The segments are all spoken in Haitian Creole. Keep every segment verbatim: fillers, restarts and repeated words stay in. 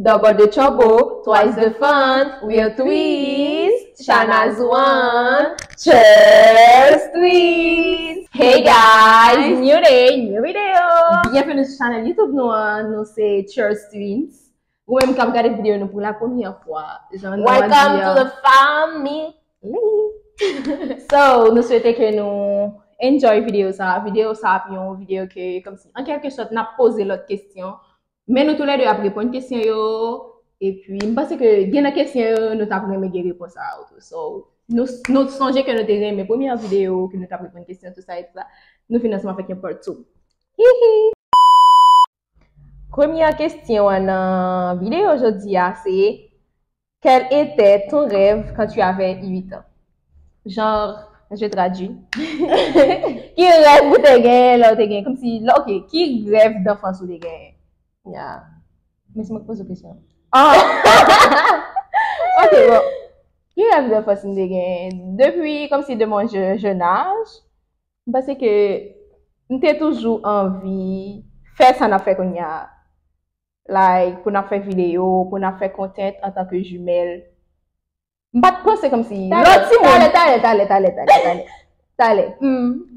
Double the trouble, twice the fun, real twist, Shana's one, Cheers twist. Hey guys, new day, new video. Byenveni sou chanèl YouTube nou an, nou se Cheers twist. Ou menm k ap gade videyo nou pou la premyè fwa, jan nou an Welcome di, to the family. So, nou swete ke nou enjoy videyo sa. Videyo sa ap yon videyo ke, kòmsi, an kèlke sòt, n ap poze lòt kesyon. Men nou toulède ap reponn kesyon yo. Epi, m panse ke gen nan kesyon yo, nou t ap renmen gen repons a yo tou. So, nou, nou sonje ke nou te renmen premyè videyo, ke nou t ap reponn kesyon, tout sa e tout sa. Nou vin ansanm avèk yon part two. Hihi! Premyè kesyon an nan videyo jodi a se, quel était ton rêve quand tu avais huit ans? Genre, je traduis. Ki rèv ou te genyen lè ou te genyen? Kòmsi, lè, ok, ki rèv danfans ou te genyen? Ya. Men se mwen ki poze w kesyon. Ah! Ok, bon. Ki rèv danfans m te genyen? Depi, kòmsi, de mon je- jeune âge, m panse ke m te toujou anvi fè sa n ap fè kounye a. Like, pou n ap fè videyo, pou n ap fè content antanke jimèl. M pa t panse kòmsi. Lòt timoun. Talè, talè, talè, talè, talè, talè, talè.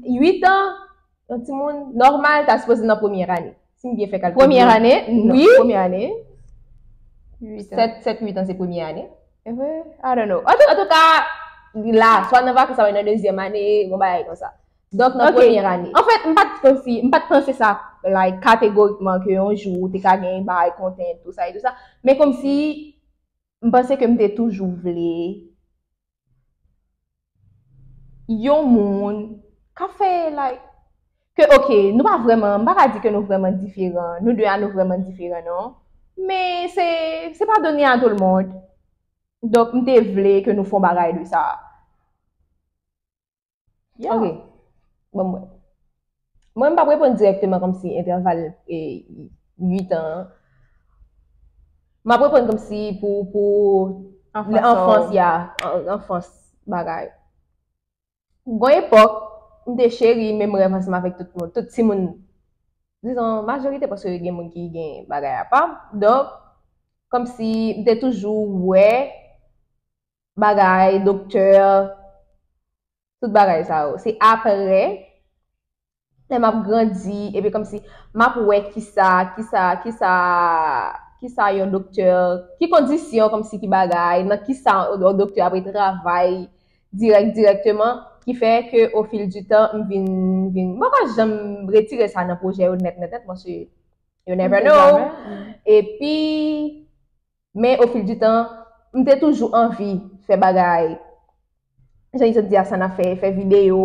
Huit an, yon timoun nòmal ta sipoze nan premyè ane. Si m byen fè kalkil. Premyè ane? Non, wi. Premyè ane. Huit an. Sèt, sèt, huit an se premyè ane. Even, I don't know. An tou, an tou ka, la, swa nan vakans, swa nan dezyèm ane, yon bagay konsa. Donk, nan premyè ane. An fèt, m pa t kòmsi, m pa t panse sa, like, kategorikman ke yon jou ou te ka gen bagay content, tou sa e tou sa. Men kòmsi, m panse ke m te toujou vle yon moun ka fè, like, ke, ok, nou pa vrèman, m pa ka di ke nou vrèman diferan, nou de a nou vrèman diferan, non. Men se, se pa done a tout le monde. Donk, m te vle ke nou fè yon bagay de sa. Yeah. Ok. Bon, mwen. Mwen, m p ap reponn dirèkteman kòmsi entèval e, uit an. M ap reponn kòmsi pou, pou anfans, ya, an- anfans bagay. Gon epòk, m te cheri menm rèv ansanm avèk tout moun, tout timoun. Dizon, majorite, paske gen moun ki gen bagay apa. Donk, kòmsi m te toujou wè bagay, doktè, tout bagay sa yo. Se aprè, lè m ap grandi, epi kòmsi m ap wè kisa, kisa, kisa, kisa yon doktè, ki kondisyon, kòmsi ki bagay, nan kisa yon doktè ap travay dirèk, dirèkteman, ki fè ke au fil du temps, m vin, vin, m poko janm retire sa nan pwojè yo nèt, nèt, nèt, paske you never know. Epi, men au fil du temps, m te toujou anvi fè bagay. Jan Izo di a, sa n ap fè, fè videyo,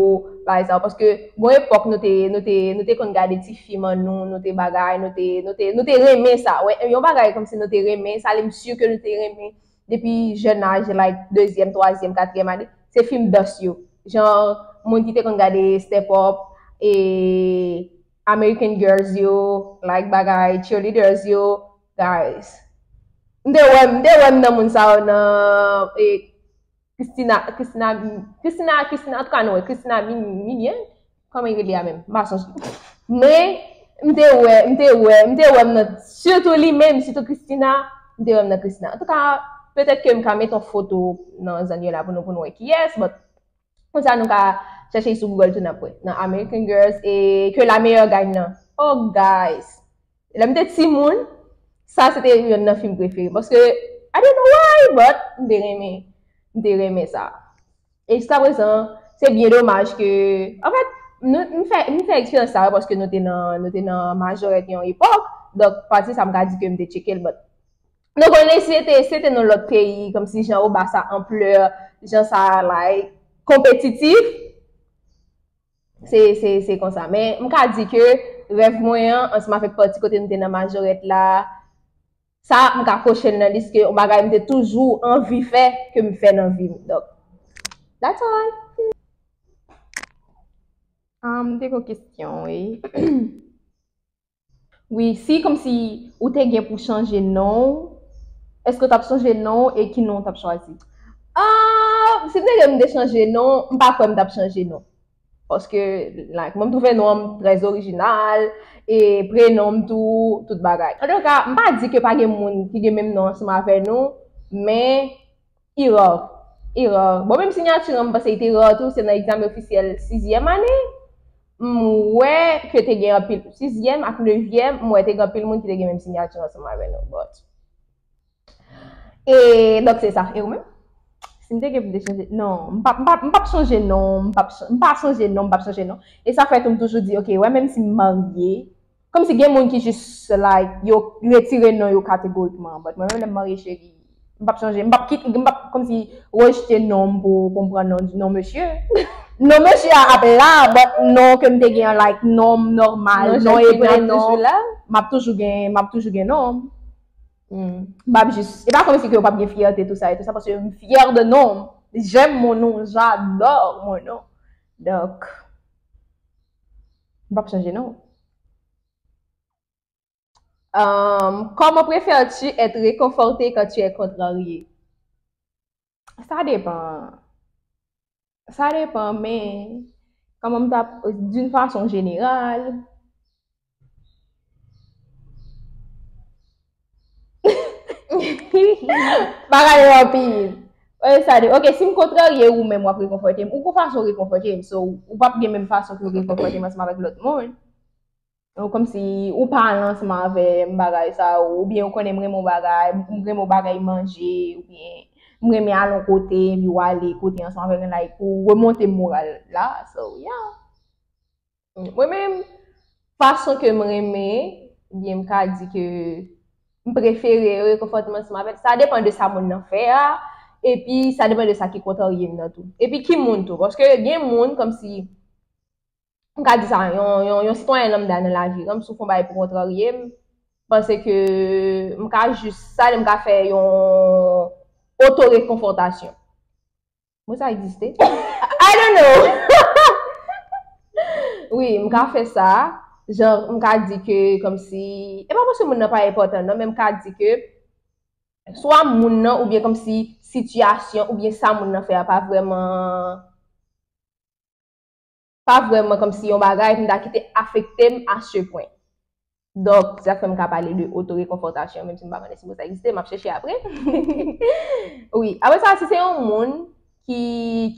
bagay sa yo, paske gon epòk nou te, nou te, nou te konn gade ti fim an nou, nou te bagay, nou te, nou te, nou te renmen sa. Wè, yon bagay kòmsi nou te renmen, sa li m si ke nou te renmen depi jèn aj, like, dezyèm, twazyèm, katriyèm ane, se fim dans yo. Jan, moun ki te konn gade Step Up, e American Girls yo, like, bagay, cheerleaders yo, guys. M te wè, m te wè m nan moun sa yo nan, e, Christina, Christina, Christina, Christina, antouka non, Christina Min- Milian, kòman li rele a menm? M pa sonje. Men, m te wè, m te wè, m te wè m nan, sitou li menm, sitou Christina, m te wè m nan Christina. Antouka, petèt ke m ka mete yon foto nan zòn yo la pou nou, pou nou wè kiyès, but konsa nou ka chèche sou Google tou n ap wè. Nan American Girls e Que la meilleure gagne nan. Oh, guys! Lè m te timoun, sa se te youn nan fim prefere. Paske, I don't know why, but m te renmen, m te renmen sa. E jiska prezan, se byen domaj ke, anfèt, nou, m fè, m fè eksperyans sa yo paske nou te nan, nou te nan majorèt yon epòk. Donk, pati sa m ka di ke m te tcheke l, but nou konnen si se te, si se te nan lòt peyi, kòmsi jan yo ba sa anplè, jan sa, like, konpetitif, se, se, se konsa. Men, m ka di ke rèv mwen an, ansanm avèk pati kote m te nan majorèt la, sa, m ka koche l nan lis ke yon bagay m te toujou anvi fè, ke m fè nan vi m. Donk, that's all. Ah, m te gon kesyon, wi. Wi, si kòmsi ou te gen pou chanje non w, èske w t ap chanje non w e ki non w t ap chwazi? Ah, si m te gen pou m te chanje non, m pa kwè m t ap chanje non. Paske, like, mwen m twouve non m trè orijinal, e prenon m tou, tout bagay. Antouka, m pa di ke pa gen moun ki gen menm non ansanm avè nou, men i ra, i ra. Bon, menm siyati an, m panse li te ra tou, se nan egzamen ofisyèl sizyèm ane, m wè ke te gen anpil, sizyèm ak nevyèm, m wè te gen anpil moun ki te gen menm siyati ansanm avè nou, but E, donk, se sa. E ou menm? Si m te gen pou m te chanje, non, m p ap, m p ap, m p ap chanje non, m p ap ch-, m pa chanje non, m p ap chanje non. E sa fè tou m toujou di, ok, wè, menm si m marye, kòmsi gen moun ki jis, like, yo retire non yo kategorikman. But mwen menm, lè m marye, cheri, m p ap chanje, m p ap kit, m p ap, kòmsi, rejte non m pou, pou m pran non, non mesye. Non mesye a ap la, but non ke m te gen, like, non m nòmal, non e prenon, m ap toujou gen, m ap toujou gen non m. M p ap jis, e pa kòmsi ke yo p ap gen fyète, tou sa e tou sa, paske m fière de nom. J'aime mon nom, j'adore mon nom. Donk, m p ap chanje non. Euh, comment préfères-tu être réconforté quand tu es contrarié? Sa depan. Sa depan, men kòman m t ap, d'une façon générale. Bagay yo anpil. Wè, sa de, ok, si m kontrarye ou menm, w ap rekonfòte m. Ou gon fason rekonfòte m, so, ou p ap gen menm fason pou w rekonfòte m ansanm avèk lòt moun. Ou kòmsi ou pale ansanm avè m bagay sa, oubyen ou konnen m renmen yon bagay, m renmen yon bagay manje, oubyen m renmen al yon kote, epi w ale kote ansanm avè m, like, ou remonte moral la, so, yeah. Mwen menm, fason ke m renmen, oubyen m ka di ke m prefere rekonfòte m ansanm avè l, sa depann de sa moun nan fè a, epi sa depann de sa ki kontrarye m nan tou. Epi ki moun tou, paske gen moun kòmsi, m ka di sa, yon, yon, yon sitwayen lambda nan lavi, kòmsi w fè yon bagay pou kontrarye m, panse ke m ka jis, sa lè m ka fè yon oto-rekonfòtasyon. Mo sa egziste? I don't know. Wi, m ka fè sa, jan, m ka di ke kòmsi, e pa paske moun nan pa enpòtan non, men m ka di ke swa moun nan oubyen kòmsi sitiyasyon oubyen sa moun nan fè a pa vrèman pa vrèman kòmsi yon bagay pou m ta kite afekte m à ce point. Donk, sa fè m ka pale de oto-rekonfòtasyon, menm si m pa konnen si mo sa egziste, m ap chèche apre. Wi, apre sa, si se yon moun ki,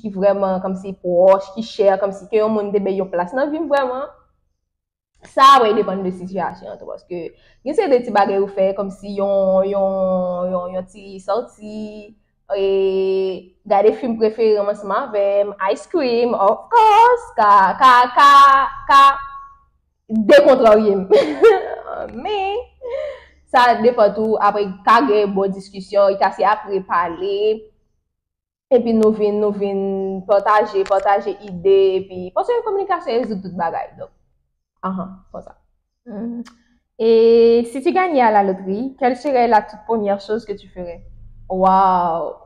ki vrèman kòmsi pwòch, ki chè, kòmsi ke yon moun te bay yon plas nan vi m vrèman, sa, wi, depann de sitiyasyon an tou, paske gen seri de ti bagay ou fè, kòmsi yon, yon, yon, yon ti sòti, e, gade fim prefere m ansanm avè m, ice cream, of course, ka, ka, ka, ka dekontrarye m. Men, sa depann tou, apre, ka gen bon diskisyon, e ka se apre pale, epi nou vin, nou vin pataje, pataje ide, epi, paske kominikasyon rezoud tout bagay, donk, ahan, konsa. Hmm. Et si tu gagnais à la loterie, quelle serait la toute première chose que tu ferais? Wow!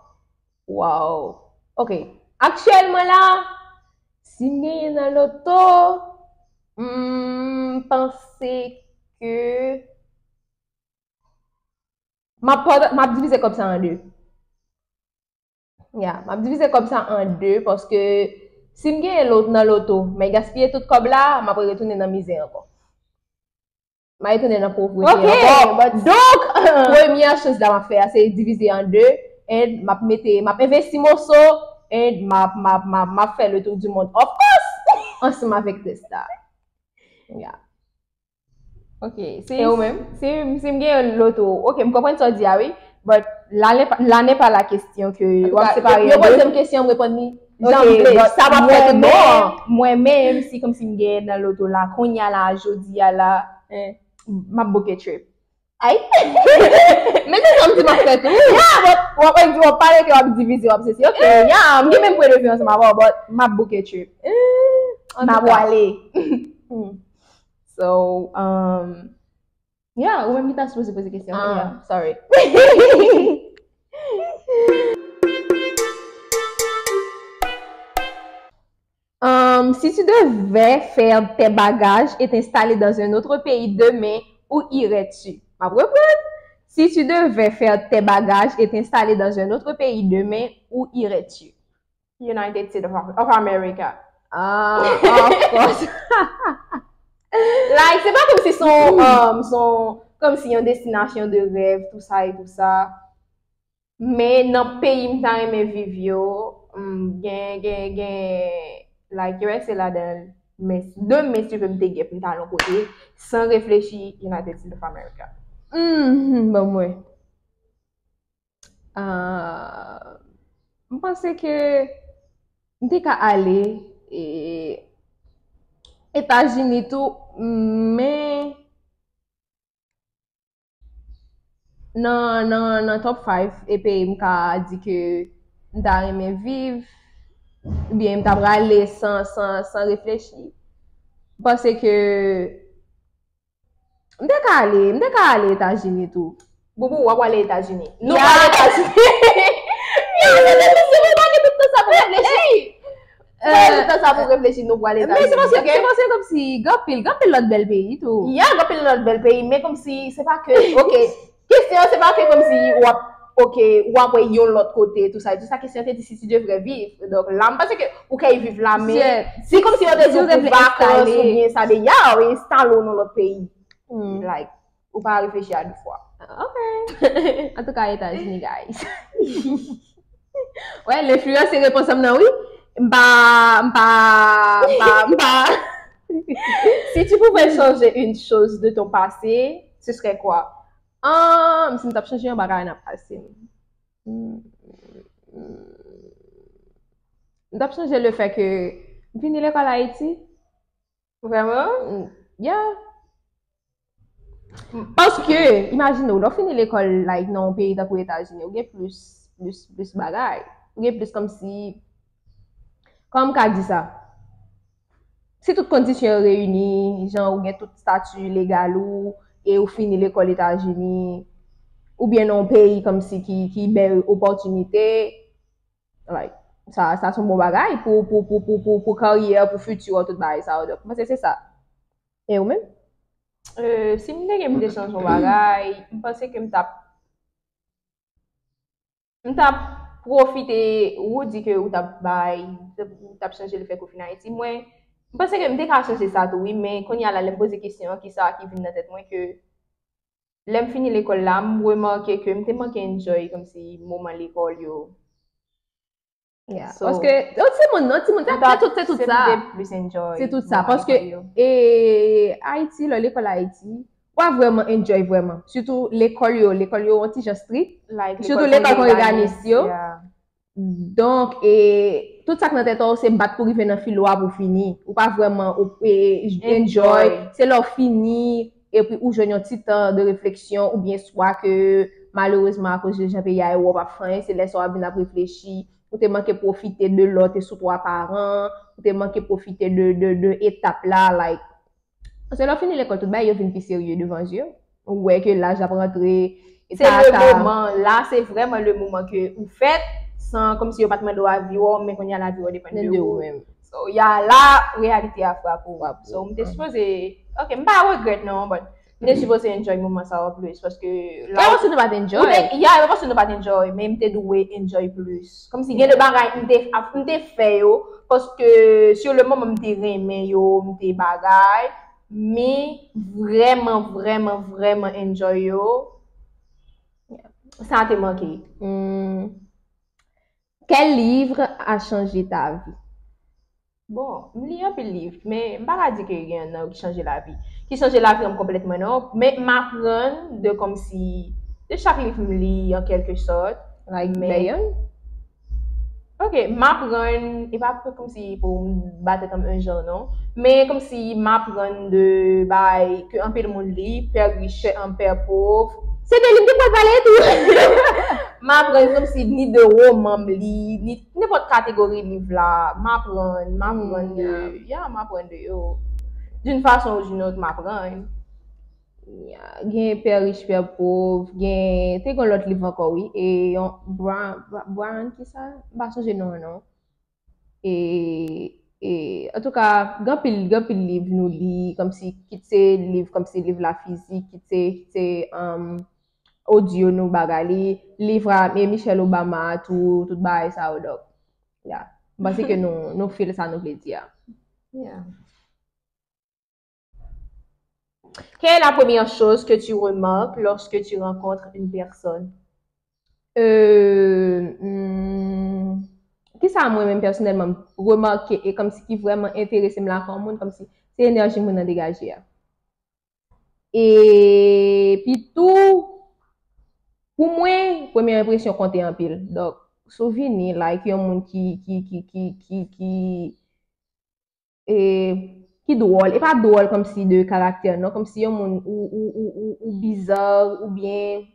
Wow! Ok. Aktyèlman la, si m genyen nan loto, m panse ke m ap, m ap divize kòb sa an de. Ya, m ap divize kòb sa an de, paske si m genyen lot nan loto, men gaspiye tout kòb la, m ap retounen nan mizè ankò. M ap retounen nan povrete ankò. Donk, premyè choz la m ap fè a, se divize an de, and m ap mete, m ap envesti moso, and m ap, m ap, m ap, m ap fè le tour du monde, of course, ansanm avèk rès la. Ya. Ok, si, e ou menm? Si, si m gen loto, ok, m konprann sa w di a, wi. But là n'est pas, là n'est pas la question ke w ap separe an de. Yo poze m kesyon, m reponn li jan m vle. Sa m ap fè tout bon. Mwen menm, si kòmsi m genyen nan loto la, kounye a la, jodi a la, m ap bouke trip. Ay! Men se sa m di m ap fè tou. Ya, but w ap, w ap pale ke w ap divize, w ap sesi. Ok, ya, m gen menm pwen de vi ansanm avè w, but m ap bouke trip. M ap wale. So, um, yeah, ou menm ki ta sipoze poze kesyon. Ah, sorry. Um, si tu devais faire tes bagages et t'installer dans un autre pays demain, où irais-tu? M ap reprann. Si tu devais faire tes bagages et t'installer dans un autre pays demain, où irais-tu? United States of, of America. Ah, of course. Like, se pa kòmsi se yon, um, se yon, kòmsi yon destinasyon de rèv, tou sa e tou sa. Men nan peyi m ta renmen viv yo, m gen, gen, gen, like, U S A ladan, men de men si m te gen pou m ta al yon kote, san reflechi, United States of America. Mhm, ban m wè. Ah, m panse ke m te ka ale e, Etazini tou, men nan, nan, nan top five e peyi m ka di ke m ta renmen viv, oubyen m ta prale san, san, san reflechi. M panse ke m te ka ale, m te ka ale Etazini tou. Boubou, w ap prale Etazini. Nou prale Etazini. Ya, se te tou si mwen pa gen tout tan sa pou reflechi. Mwen gen tan sa pou reflechi, nou prale Etazini. Men se paske, se paske kòmsi gen anpil, gen anpil lòt bèl peyi tou. Ya, gen anpil lòt bèl peyi, men kòmsi se pa ke, ok, kesyon an se pa ke kòmsi w ap, ok, w ap wè yon lòt kote, tou sa, tou sa, kesyon an te di si tu devrais vivre. Donk la, m panse ke ou kay viv la, men si kòmsi yo te di w pou vakans oubyen sa de, ya, w enstale w nan lòt peyi. Like, ou pa reflechi a de fwa. Ok. Antouka, Etazini, guys. Wè, l enfliyanse repons an m nan, wi. M pa, m pa, m pa, m pa. Si tu pouvais changer une chose de ton passé, ce serait quoi? Um, si m t ap chanje yon bagay nan pase m. Hmm, hmm. M t ap chanje le fè ke m fini lekòl Ayiti. Vrèman? Yeah. Paske, imajine w, lè w fini lekòl, like, nan yon peyi tankou Etazini, ou gen plis, plis, plis bagay. Ou gen plis kòmsi, kòman m ka di sa? Si tout kondisyon yo reyini, jan ou gen tout stati legal ou, e ou fini lekòl Etazini, oubyen nan yon peyi kòmsi ki, ki bay opòtinite, like, sa, sa se yon bon bagay pou, pou, pou, pou, pou, pou karyè, pou fiti, tout bagay sa yo. Donk, mwen se, se sa. E ou menm? Euh, si m te gen pou te chanje yon bagay, m panse ke m t ap, m t ap pwofite, ou di ke ou t ap bay, ou t ap chanje le fè ke ou fin Ayiti. Mwen, m panse ke m te ka chanje sa tou, wi, men kounye a la, lè m poze kesyon an, ki sa ki vin nan tèt mwen ke lè m fini lekòl la, m remake ke m te manke enjoy kòmsi moman lekòl yo. Yeah. So, paske yon timoun, yon timoun, se tout, se tout sa. Se tout sa. Paske, e, Ayiti, lè w lekòl Ayiti, w pa vrèman enjoy vrèman. Sitou lekòl yo, lekòl yo yon ti jan strik. Sitou lekòl kongreganis yo. Donk, e, tout sa k nan tèt ou se bat pou rive nan filo a pou fini. Ou pa vrèman, ou, e, enjoy. Se lè w fini, epi ou jwenn yon ti tan de refleksyon, oubyen swa ke, malerezman, akoz de jan peyi a ye, ou p ap fè anyen, se lè sa w ap vin ap reflechi, ou te manke pwofite de lè w te sou twa paran, ou te manke pwofite de, de, de etap la, like, paske lè w fini lekòl, tout bagay yo vin pi serye devan zye w. Ou wè ke laj ap rantre, se le moman, la, se vrèman le moman ke ou fèt, san, kòmsi yo pa t mande w avi w, men kounye a lavi w depann de ou menm. So, ya la, reyalite a frape w. So, m te sipoze, ok, m pa regrèt non, but m te sipoze enjoy moman sa yo plis, paske la. E paske nou pa t enjoy. Ya, e paske nou pa t enjoy, men m te dwe enjoy plis. Kòmsi gen de bagay m te, m te fè yo, paske sur le moment m te renmen yo, m te bagay, men vrèman, vrèman, vrèman enjoy yo, sa te manke. Hmm. Quel livre a changé ta vie? Bon, m li anpil liv, men m pa ka di ke gen nan yo ki chanje lavi. Ki chanje lavi an m konplètman non, men m aprann de kòmsi, de chak liv m li an kèlke sòt. Like Bayon? Ok, m aprann, e pa kòmsi pou m ba tèt an m yon jan non, men kòmsi m aprann de bagay ke anpil moun li, Père riche, Père pauvre. Se de li m te pral pale tou. M aprann kòmsi ni de woman m li, ni nenpòt kategori liv la, m aprann, m aprann de, ya, m aprann de yo. D'une façon ou d'une autre, m aprann. Gen Père riche, Père pauvre, gen, te gen lòt liv ankò, wi, e yon Brown, Brown, ki sa? M pa sonje non an non. E, e, antouka, gen anpil, gen anpil liv nou li, kòmsi, kit se liv, kòmsi liv la fizik, kit se, kit se, um, odyo nou bagay li, liv a, e Michelle Obama tou, tout bagay sa yo, donk, ya. M panse ke nou, nou feel sa nou vle di a. Yeah. Quelle est la première chose que tu remarques lorsque tu rencontres une personne? Euh, hmm, kisa mwen menm pèsonèlman m remake e kòmsi ki vrèman enterese m lakay yon moun, kòmsi se enèji moun nan degaje a. Epi tou, pou mwen, premye enpresyon konte anpil. Donk, si w vini, like, yon moun ki, ki, ki, ki, ki, ki, e, ki dwòl, e pa dwòl kòmsi de karaktè, non, kòmsi yon moun ou, ou, ou, ou, ou bizar, oubyen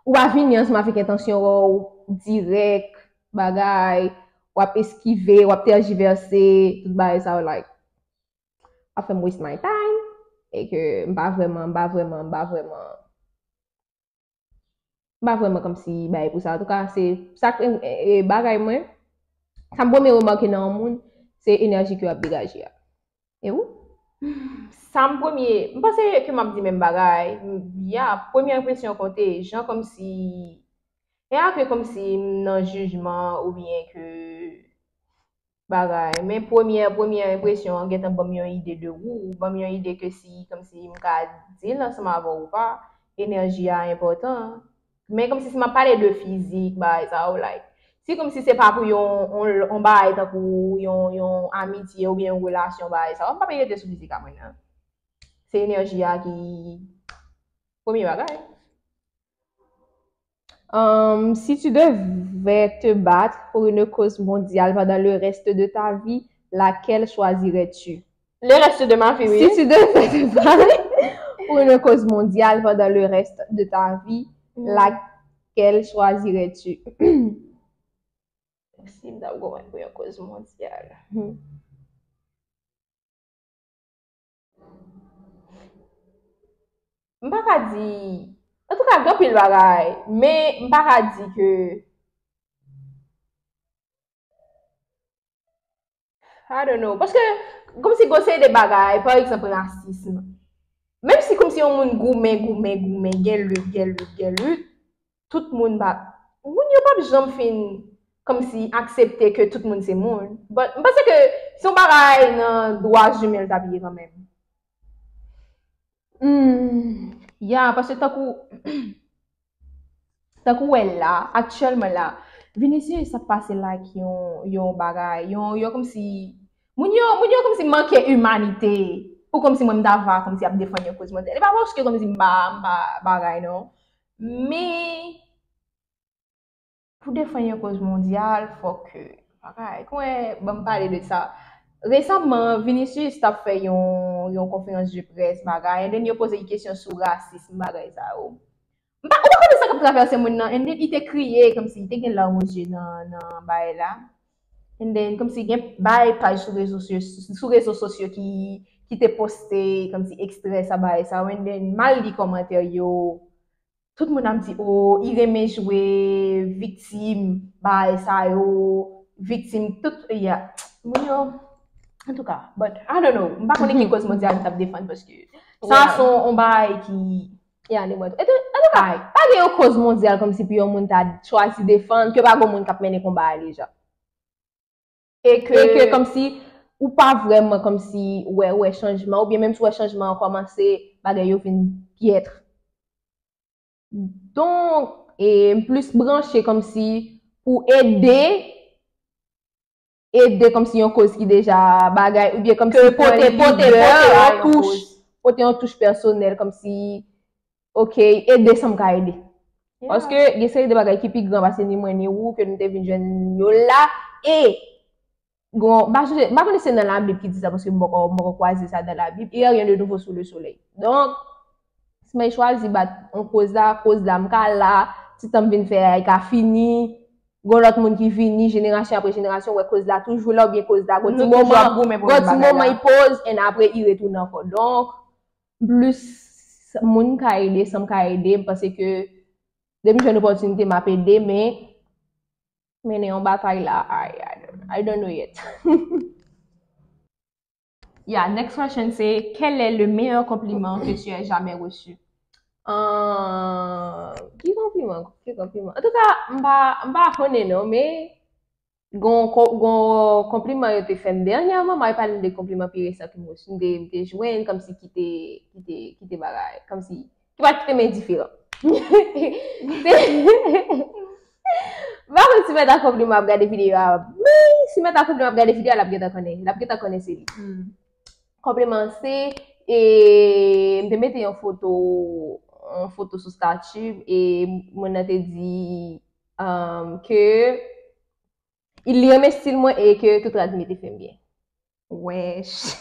ou pa vini ansanm avèk entansyon wè w dirèk, bagay, w ap eskive, w ap tèjivèse, tout bagay sa yo, like, ap fè m waste my time, e ke m pa vrèman, m pa vrèman, m pa vrèman, m pa vrèman kòmsi bay pou sa. Antouka, se sa k, e, e, bagay mwen, sa m premye remake nan yon moun, se enèji ke w ap degaje a. E ou? Sa m premye, m panse ke m ap di menm bagay. Ya, premye enpresyon konte, jan kòmsi, e a ke kòmsi m nan jijman oubyen ke bagay. Men premyè, premyè enpresyon an gentan ban m yon ide de ou, ban m yon ide ke si, kòmsi m ka deal ansanm avè w ou pa, enèji a enpòtan. Men kòmsi si m ap pale de fizik, bagay sa yo, like, si kòmsi se pa pou yon, yon, yon bagay tankou yon, yon amitye oubyen yon relasyon, bagay sa yo, m p ap rete sou fizik a mwen nan. Se enèji a ki premye bagay. Euh, si tu devais te battre pour une cause mondiale pendant le reste de ta vie, laquelle choisirais-tu? Le reste de ma vie, oui. Si tu devais te battre pour une cause mondiale pendant le reste de ta vie, laquelle choisirais-tu? Si m t ap goumen pou yon koz mondyal. Hmm. M pa ka di, antouka, gen anpil bagay, men m pa ka di ke, I don't know. Paske, kòmsi gon seri de bagay, pa egzanp, rasism. Menm si kòmsi yon moun goumen, goumen, goumen, gen lit, gen lit, gen lit, tout moun pa, moun yo p ap janm fin kòmsi aksepte ke tout moun se moun. But, m panse ke se yon bagay nan dwa imen l t ap ye kanmenm. Hmm, ya, paske tankou, tankou w wè la, aktyèlman la, Vinicius ap pase like yon, yon bagay, yon, yon kòmsi, moun yo, moun yo kòmsi manke imanite, pou kòmsi mwen m ta va kòmsi ap defann yon koz mwen. E pa paske kòmsi m pa, m pa bagay non. Men, pou defann yon koz mondyal, fòk ke, bagay, kòman, ban m pale de sa. Resaman, Vinicius t ap fè yon, yon konferans de près, bagay, and then yo poze l kesyon sou rasism, bagay sa yo. M pa, ou pa konnen sa k ap travèse moun nan, and then li te kriye, kòmsi li te gen larm aux yeux nan, nan bagay la. And then, kòmsi gen bay paj sou rezo sosyo, sou rezo sosyo ki, ki te poste, kòmsi ekstrè sa, bagay sa yo, and then m al li kòmantè yo, tout moun ap di, o, li renmen jwe viktim, bagay sa yo, viktim, tout, ya. Moun yo, antouka, but, I don't know, m pa konnen ki koz mondyal m t ap defann, paske sa se yon bagay ki, ya, li mwen tou. Antouka, pa gen yon koz mondyal kòmsi pou yon moun ta chwazi defann, ke pa gen moun k ap mennen konba a deja. E ke, e ke kòmsi, ou pa vrèman kòmsi wè, wè chanjman, oubyen menm si w wè chanjman an kòmanse, bagay yo vin pyèt. Donk, e, m plis branche kòmsi pou ede, ede kòmsi yon koz ki deja bagay, oubyen kòmsi pote, pote, pote yon touch, pote yon touch pèsonèl, kòmsi, ok, ede sa m ka ede. Paske gen seri de bagay ki pi gran pase ni mwen ni ou ke nou te vin jwenn yo la, e Gon, m pa sonje, m pa konnen si se nan Labib ki di sa, paske m poko, m poko kwaze sa nan Labib, et rien de nouveau sous le soleil. Donk, si mwen chwazi bat yon koz la, koz la, m ka la, ti tan m vin fè a, li ka fini, gon lòt moun ki vini, jenerasyon apre jenerasyon, wè koz la toujou la, oubyen koz la, gon ti moman, gon ti moman, li poz, and apre, li retounen ankò. Donk, plis moun ka ede, san m ka ede, m panse ke depi m jwenn opòtinite, m ap ede, men mennen yon batay la, I, I don't, I don't know yet. Yeah, next question se, quel est le meilleur compliment que tu aies jamais reçu? Ah, ki konpliman, ki konpliman. Antouka, m pa, m pa konnen non, men gon, ko- gon konpliman yo te fè m dènyèman, m ap pale de konpliman pi resan ke m resi- m te, m te jwenn, kòmsi ki te, ki te, ki te bagay, kòmsi, ki pa t kite m endiferan. M pa konn si mèt a konpliman ap gade videyo a, men si mèt a konpliman ap gade videyo a, l ap gentan konnen, l ap gentan konnen se li. Konpliman se, e, m te mete yon foto, yon foto sou stati, e moun nan te di, um, ke li renmen stil mwen e ke tout rad li te fè m byen. Wesh.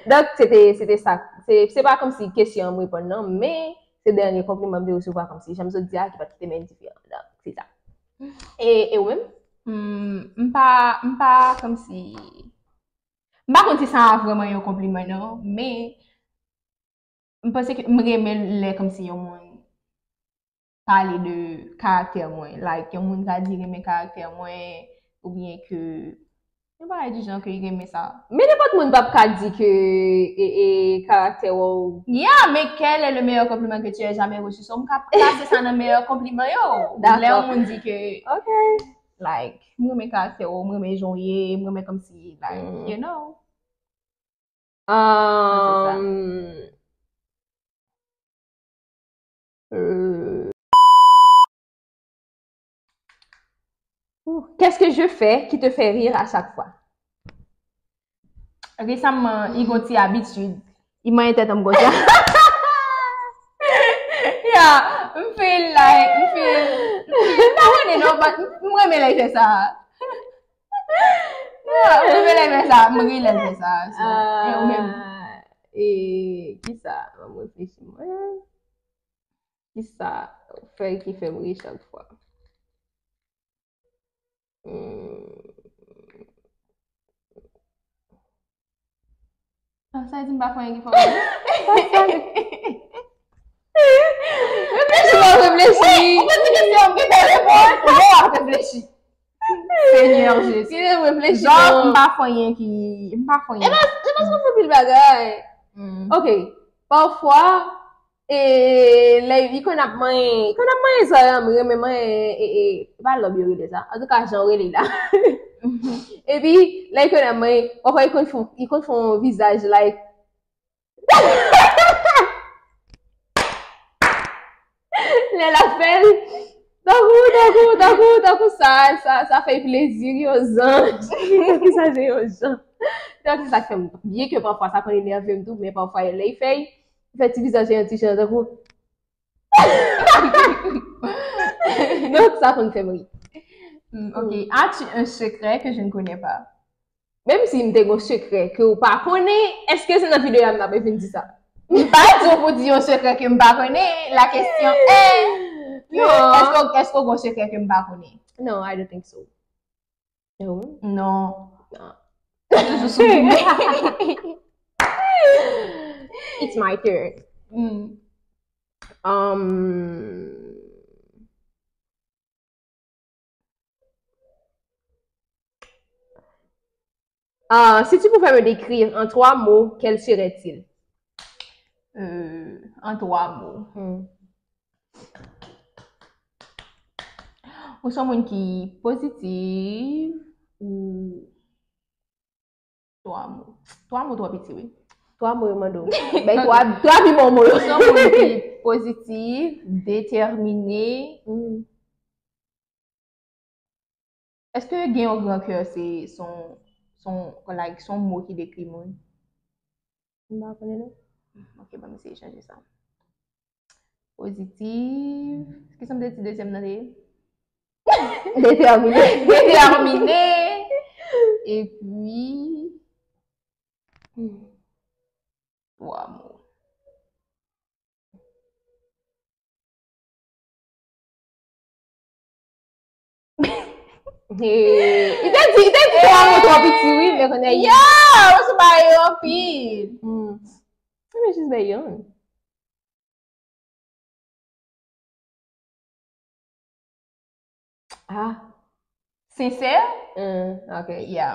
Donk, se te, se te sa. Se, se pa kòmsi kesyon an m reponn nan, men se dènye konpliman m te resevwa kòmsi, jan m sot di a, ki pa t kite m endiferan. Donk, se sa. E, e ou menm? Hmm, m pa, m pa kòmsi, m pa konn si sa vrèman yon konpliman non, men m panse ke m renmen lè kòmsi yon moun pale de karaktè mwen. Like, yon moun ka di renmen karaktè mwen, oubyen ke yon bagay di jan ke li renmen sa. Men nenpòt moun p ap ka di ke e, e, karaktè w. Yeah, mais quel est le meilleur compliment que tu aies jamais reçu? So, m ka plase sa nan meyè konpliman yo. Lè yon moun di ke, like, m renmen karaktè w, m renmen jan w ye, m renmen kòmsi, like, you know. Um, euh, Qu'est-ce que je fais qui te fait rire à chaque fois? Resaman, li gon ti abitid. Li manyen tèt an m konsa. Yeah, m feel like, m feel, m feel, m pa konnen non, but m renmen lè l fè sa. Yeah, m renmen lè l fè sa, m ri lè l fè sa. So, e ou menm? Ah, e, kisa? Ban m reflechi mwen. Kisa fè ki fè m ri chak fwa? Hmm. Ah, sa di m pa fè anyen ki fè w ri? Reflechi, mwen reflechi. Ou poze kesyon, m gentan reponn. Ou ap reflechi. Senyè Jezi. Ki reflechi. Jan m pa fè anyen ki, m pa fè anyen. E pa, e pa sa fè pil bagay. Hmm. Ok. Pafwa, e, lè li konn ap manyen, li konn ap manyen zòrèy an, m renmen manyen, e, e, e pa lòb yo rele sa. Antouka, jan yo rele la. Epi, lè li konn ap manyen, pafwa li konn fè, li konn fè yon vizaj, like, lè l ap fè l, tankou, tankou, tankou, tankou sa, sa, sa fè l plezi, yon zanj. Tankou sa, se yon zanj. Donk, se sa k fè m, byen ke pafwa sa konn enève m tou, men pafwa, lè l fè l, fè ti vizaj yon ti jan tankou. Donk, sa konn fè m ri. Hmm, ok. As-tu un secret que je ne connais pas? Menm si m te gon sekrè ke ou pa konnen, èske se nan videyo a m t ap vin di sa? M pa di w pou di yon sekrè ke m pa konnen. La question est, ke, èske, èske w gon sekrè ke m pa konnen? No, I don't think so. E ou menm? Non. Non. Toujou sou goumen. It's my turn. Hmm. Um, Ah, si tu pouvais me décrire en trois mots, quels seraient-ils? Euh, en trois mots. Hmm. Ou se yon moun ki pozitif ou twa mo? Twa mo twò piti, wi. Twa mo yo mande w. Bay twa, twa pi bon mo yo. Ou se yon moun ki pozitif, detèmine. Hmm. Èske gen yon gran kè se, se yon, se yon, like, se yon mo ki dekri moun? M pa konnen non. Ok, ban m eseye chanje sa. Pozitif. Kisa m te di dezyèm nan te ye? Detèmine. Detèmine. Epi, hmm, twa mo. Hey, li te di, li te di twa mo twò piti, wi, men konnen. Yo, ou sou bagay yo anpil. Hmm. Maybe she's very young. Ah. Sensè? Hmm, ok. Yeah.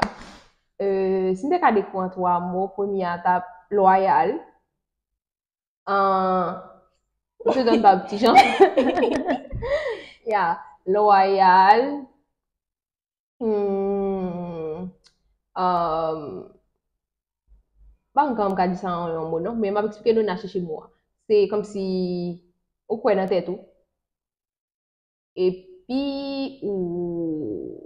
Euh, si m te ka dekri w an twa mo, premye a t ap lwayal. An, m te tann pa ti jan. Yeah, lwayal, Hmm, um, pa ankò m ka di sa an yon mo non, men m ap eksplike nou nan chèche mo a. Se kòmsi ou kwè nan tèt ou, epi ou,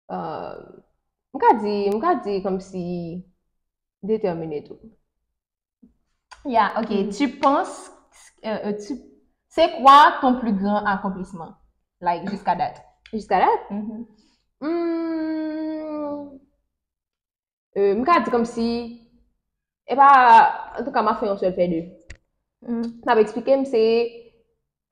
um, m ka di, m ka di kòmsi detèmine tou. Yeah, ok. Tu penses, euh, euh, tu, c'est quoi ton plus grand accomplissement? Like, jusqu'à date. Jusqu'à date? Mhm. Hmm, euh, m ka di kòmsi, e pa, antouka, m ap fè yon sèl fè de. Mm. M ap eksplike m, se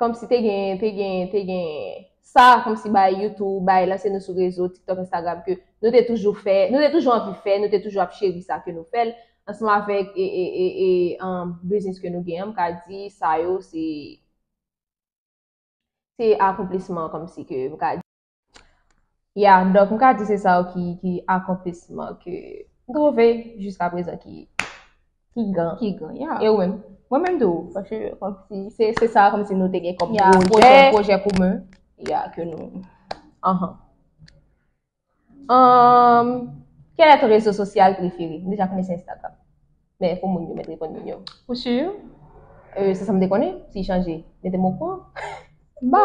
kòmsi te gen, te gen, te gen sa, kòmsi bay YouTube, bay lanse nou sou rezo, TikTok, Instagram, ke nou te toujou fè, nou te toujou anvi fè, nou te toujou ap cheri sa ke nou fè l, ansanm avèk e, e, e, e, um, biznis ke nou gen an, m ka di sa yo, se, se akonplisman kòmsi ke m ka di. Ya, donk, m ka di se sa yo ki, ki akonplisman ke m twouve jiska prezan ki, ki gran. Ki gran, ya. E ou menm? Mwen menm tou, paske kòmsi, se, se sa kòmsi nou te gen kòm pwojè, pwojè komen, ya, ke nou. Anhan. Um, quel est ton réseau social préféré? M deja konnen se Instagram. Men fò moun yo mèt reponn moun yo. Ou si? Euh, se sa m te konnen. Si l chanje, mete m okouran. Ba,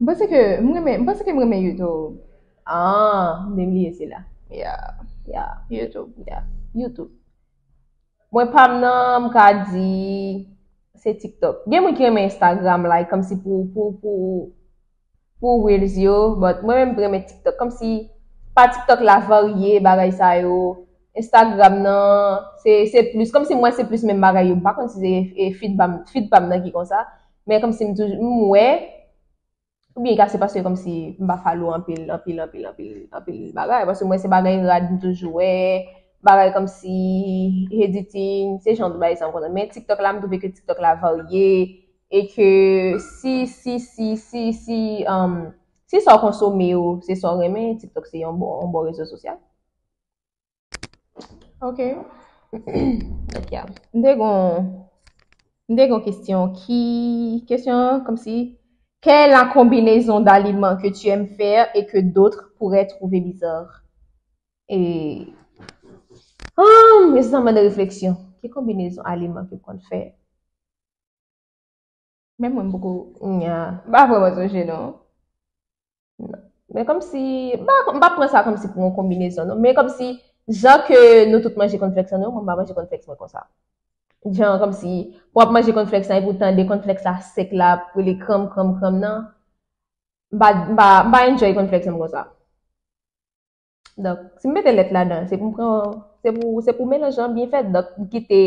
m panse ke m renmen, m panse ke m renmen YouTube. Ah, m te bliye sila. Yeah. Yeah. YouTube. Yeah. YouTube. Mwen pa m nan, m ka di se TikTok. Gen moun ki renmen Instagram, like, kòmsi pou, pou, pou, pou reels yo, but mwen menm m renmen TikTok. Kòmsi pa TikTok la varye bagay sa yo. Instagram nan, se, se plis, kòmsi mwen se plis menm bagay yo. M pa konn si se e feed pa m, feed pa m nan ki konsa. Men kòmsi m toujou, m wè, oubyen ka se paske kòmsi m pa follow anpil, anpil, anpil, anpil, anpil bagay. Paske mwen se bagay rad m toujou wè, bagay kòmsi editing, se jan de bagay sa m konn. Men TikTok la, m twouve ke TikTok la varye, e ke si, si, si, si, si, um, si sa w konsome yo, se sa w renmen, TikTok se yon bon, yon bon rezo sosyal. Ok. Donk, ya. M te gon, m te gon kesyon ki, kesyon an, kòmsi, quelle est la combinaison d'aliments que tu aimes faire et que d'autres pourraient trouver bizarre? E, ah, men se sa mande refleksyon. Ki konbinezon aliman ke w konn fè? Menm mwen, m poko, nya, m pa vrèman sonje, non. Non. Men kòmsi, m pa, m pa pran sa kòmsi pou yon konbinezon, non. Men kòmsi, jan ke nou tout manje kònflèks lan, non, mwen m pa manje kònflèks mwen konsa. Jan kòmsi, w ap manje kònflèks lan, epi w tande kònflèks la sèk la, ap rele kranm, kranm, kranm nan. M pa, m pa, m pa enjoy kònflèks mwen konsa. Donk, si m mete lèt ladan, se pou m pran, se pou, se pou melanj lan byen fèt. Donk, m kite,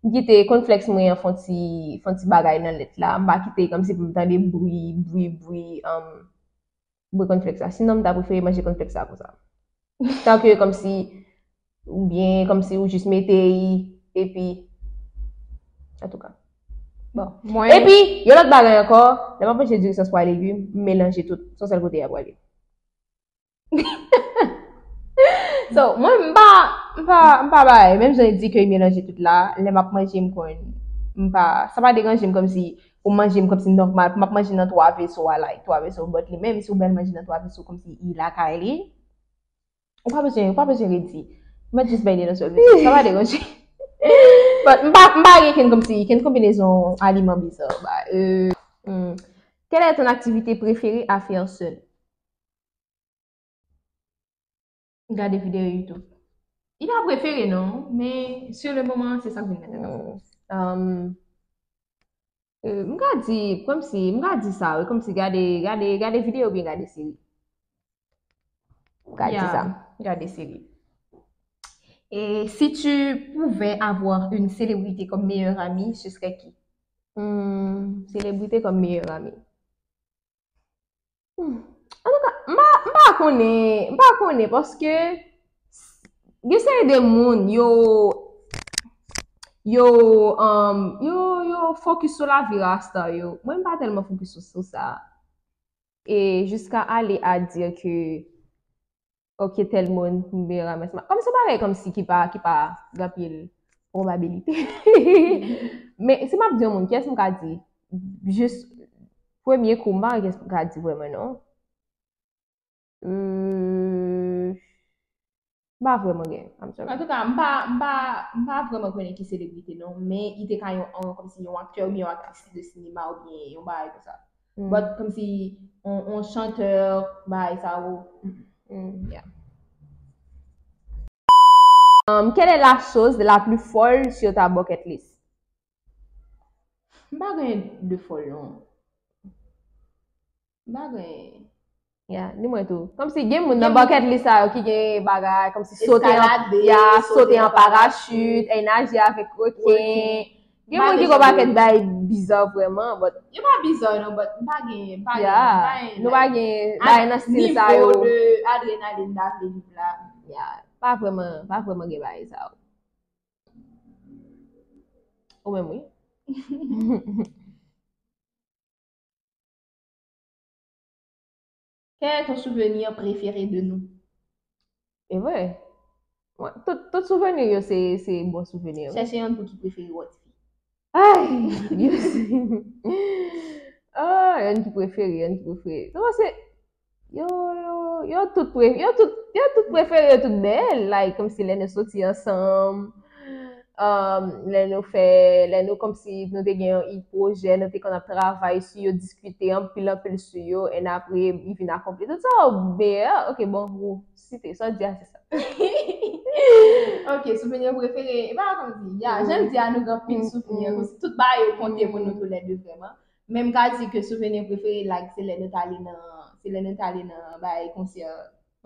m kite kònflèks mwen an fè yon ti, fè yon ti bagay nan lèt la. M pa kite kòmsi pou m tande bri, bri, bri, um, bri kònflèks la. Sinon, m ta prefere manje kònflèks la konsa. Tanke kòmsi, oubyen kòmsi ou jis mete l, epi, antouka. Bon, mwen. Epi, yon lòt bagay ankò, lè m ap manje diri sans pwa legim, m melanje tout, se yon sèl kote y ap prale. So, mwen, m pa, m pa, m pa bay, menm jan l di ke l melanje tout la, lè m ap manje, m konn, m pa, sa pa deranje m kòmsi, pou manje m kòmsi nòmal, pou m ap manje nan twa veso a, like, twa veso, but li menm, si w bèl manje nan twa veso, kòmsi li lakay li, ou pa bezwen, ou pa bezwen redi. Mèt jis bay li nan sèl veso, sa pa deranje. But m pa, m pa gen kenn kòmsi, kenn konbinezon aliman biza, ba, euh, hmm. Quelle est ton activité préférée à faire seule? Gade videyo YouTube. Li pa prefere non, men sur le moment, se sa k vin nan tèt mwen. Hmm. Um, euh, m ka di, kòmsi, m ka di sa, wi, kòmsi gade, gade, gade videyo oubyen gade seri. M ka di sa. Gade seri. Et si tu pouvais avoir une célébrité comme meilleure amie, ce serait qui? Hmm, selebrite kòm meyè ami. Hmm. Antouka, m pa, m pa konnen, m pa konnen, paske gen seri de moun, yo, yo, um, yo, yo focus sou lavi rasta yo. Mwen, m pa tèlman focus sou, sou sa. E jiska ale a dire ke, ok, tèl moun, m byen ranmase. Kòm se bagay kòmsi ki pa, ki pa gen anpil pwobabilite. Men, si m ap di yon moun, kiyès m ka di? Jis Premye kou, m pa gen sa pou m ka di vrèman non. Hmm, m pa vrèman gen, I'm sorry. Antouka, m pa, m pa, m pa vrèman konnen ki selebrite non, men li te ka yon, yon, kòmsi yon aktè oubyen yon aktris de sinema oubyen yon bagay konsa. Hmm. But kòmsi yon, yon chantè, bagay sa yo. Hmm, yeah. Um, quelle est la chose la plus folle sur ta bucket list? M pa gen de fòl non. M pa gen. Ya, ni mwen tou. Kòmsi gen moun nan bucket list sa yo ki gen bagay, kòmsi sote an, eskalade, ya, sote an parachit, ey, naje avèk reken. Gen moun ki gen yon pakèt bagay biza vrèman, but yo pa biza non, but m pa gen, m pa gen, ya, m pa gen, nou pa gen bagay nan stil sa yo. Nivo de adrenalin m ta vle viv la. Ya, pa vrèman, pa vrèman gen bagay sa yo. Ou menm wi. Quel est ton souvenir préféré de nous? E vre. Mwen, tout, tout souvenir yo se, se bon souvenir. Chèche yon pou ki prefere w ti fi. Ay, yo se, ah, yon ki prefere, yon ki prefere. Non, se, yo, yo, yo tout pre, yo tout, yo tout prefere, yo tout bèl. Like, kòmsi lè nou soti ansanm, um, lè nou fè, lè nou kòmsi nou te gen yon pwojè, nou te konn ap travay sou yo, diskite anpil, anpil sou yo, and apre, li vin akonpli. Tout sa yo bèl, ok, bon, ou site, sa w di a, se sa. Ok, souvenir prefere, e pa kòmsi, ya, jan l di a, nou gen anpil souvenir, kòmsi tout bagay yo konte pou nou toulède vrèman. Men m ka di ke souvenir prefere, like, se lè nou t ale nan, se lè nou t ale nan bagay konsè,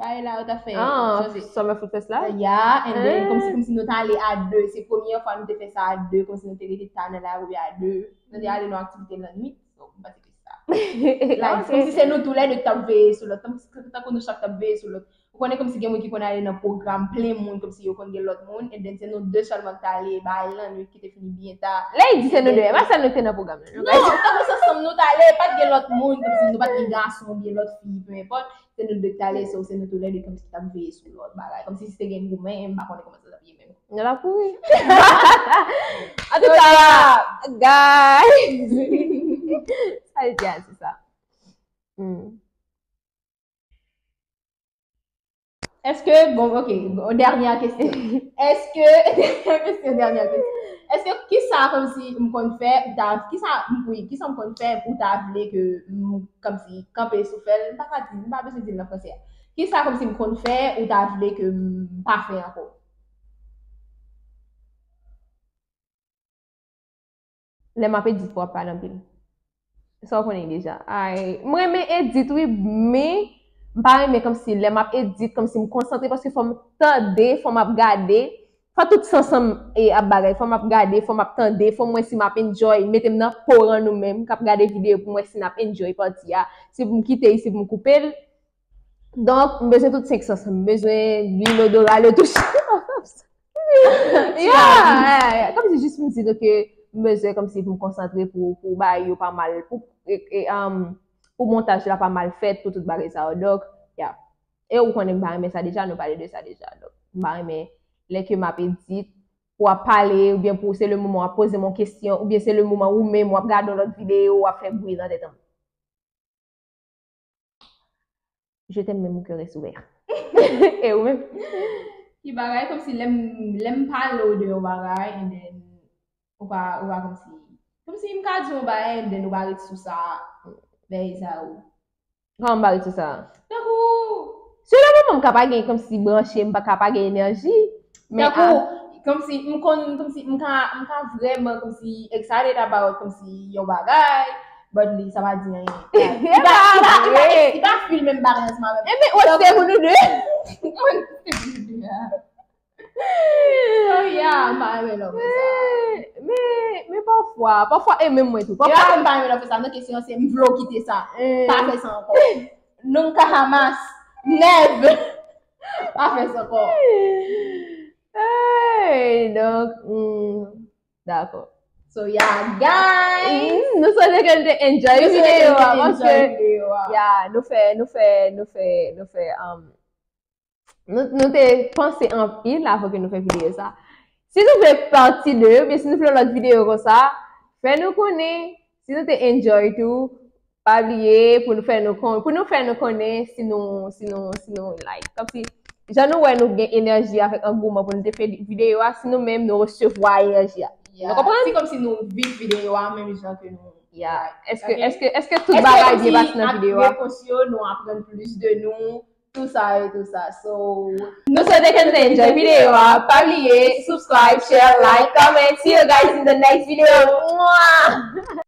bagay la, yo t ap fè, ah, Summer Food Fest la? Ya, and then, kòmsi, kòmsi nou t ale a de, se premyè fwa nou te fè sa a de, kòmsi nou te rete ta nan lari a de, nou te ale nan aktivite lannwit, so, m panse ke se sa. Like, kòmsi se nou toulède ki t ap veye sou lòt, tankou, tankou nou chak t ap veye sou lòt. Ou konnen kòmsi gen moun ki konn ale nan pwogram plen moun, kòmsi yo konn gen lòt moun, and then se nou de sèlman ki t ale bay lannwit ki te fini byen ta. Lè l di se nou de, e pa sèl nou ki te nan pwogram nan, non, tankou se ansanm nou t ale, pa t gen lòt moun, kòmsi nou pa t gen gason oubyen lòt fi, peu importe, se nou de ki t ale, so se nou toulède kòmsi ki t ap veye sou lòt bagay, kòmsi si te gen goumen, m pa konnen kòman sa t ap ye menm. Yo la pouri. Antouka, guys. Sa l di a, se sa. Hmm. Èske, bon, ok, bon, dènyè kesyon. Èske, dènyè kesyon, dènyè kesyon. Èske kisa kòmsi m konn fè, ou ta, kisa, wi, kisa m konn fè, ou ta vle ke m, kòmsi, kanpe sou fè l, m pa ka di, m pa bezwen di l nan franse a. Kisa kòmsi m konn fè, ou ta vle ke m pa fè ankò? Lè m ap edit pou w ap pale anpil. Sa w konnen deja. Ay, m renmen edit wi, men m pa renmen kòmsi lè m ap edit, kòmsi m konsantre, paske fò m tande, fò m ap gade, fò tout sans an m, e, ap bagay, fò m ap gade, fò m ap tande, fò m wè si m ap enjoy, mete m nan po rann ou menm, k ap gade videyo pou m wè si n ap enjoy pati a, si pou m kite l, si pou m koupe l. Donk, m bezwen tout senk sans, m bezwen lwil odora, le touch. Yeah, yeah, yeah. Kòmsi jis m di nou ke m bezwen kòmsi pou m konsantre pou, pou bagay yo pa mal, pou, e, e, um, pou montaj la pa mal fèt, pou tout bagay sa yo. Donk, yeah. E ou konnen m pa renmen sa deja, nou pale de sa deja. Donk, m pa renmen lè ke m ap edit, pou w ap pale, oubyen pou se le moman w ap poze m yon kesyon, oubyen se le moman ou menm w ap gade yon lòt videyo, w ap fè bri nan tèt an m. Je t'aime, mais mon cœur est ouvert. E ou menm? Ki bagay, kòmsi lè m, lè m pale w de yon bagay, and then, ou pa, ou pa kòmsi, kòmsi m ka di yon bagay, and then ou pa ret sou sa, bagay sa ou. Kòman m pa ret sou sa? Tankou, sou le moman m ka pa gen kòmsi branche, m pa ka pa gen enèji, men tankou, kòmsi m konn, kòmsi m ka, m ka vrèman kòmsi excited about kòmsi yon bagay, but li, sa pa di anyen. Li pa, li pa, li pa, li pa feel menm bagay ansanm avè m. Ebyen, ou se pou nou de. Oh, yeah, m pa renmen lè w fè sa. Men, men, men pafwa, pafwa, e menm mwen tou. Pafwa, m pa renmen lè w fè sa. Non, kesyon an se, m vle w kite sa. Pa fè sa ankò. Nunca jamás. Never. Pa fè sa ankò. Hey, donk, hmm, dakò. So, yeah, guys. Hmm, nou swete ke nou te enjoy videyo a, paske, yeah, nou fè, nou fè, nou fè, nou fè, um, nou, nou te panse anpil avan ke nou fè videyo sa. Si nou vle pati de, oubyen si nou vle lòt videyo konsa, fè nou konnen. Si nou te enjoy tou, Pa bliye pou nou fè nou kon pou nou fè nou konnen si nou si nou si nou like. Kòmsi jan nou wè nou gen enèji avèk angouman pou nou te fè videyo a, si nou menm nou resevwa enèji a. Nou konprann? Se kòmsi nou viv videyo a menm jan ke nou. Yeah. Èske èske èske tout bagay byen pase nan videyo a? Repons yo, nou aprann plis de nou, tout sa e tout sa. So, nou swete ke nou te enjoy videyo a. Pa bliye subscribe, share, like, comment. See you guys in the next video. Mwah!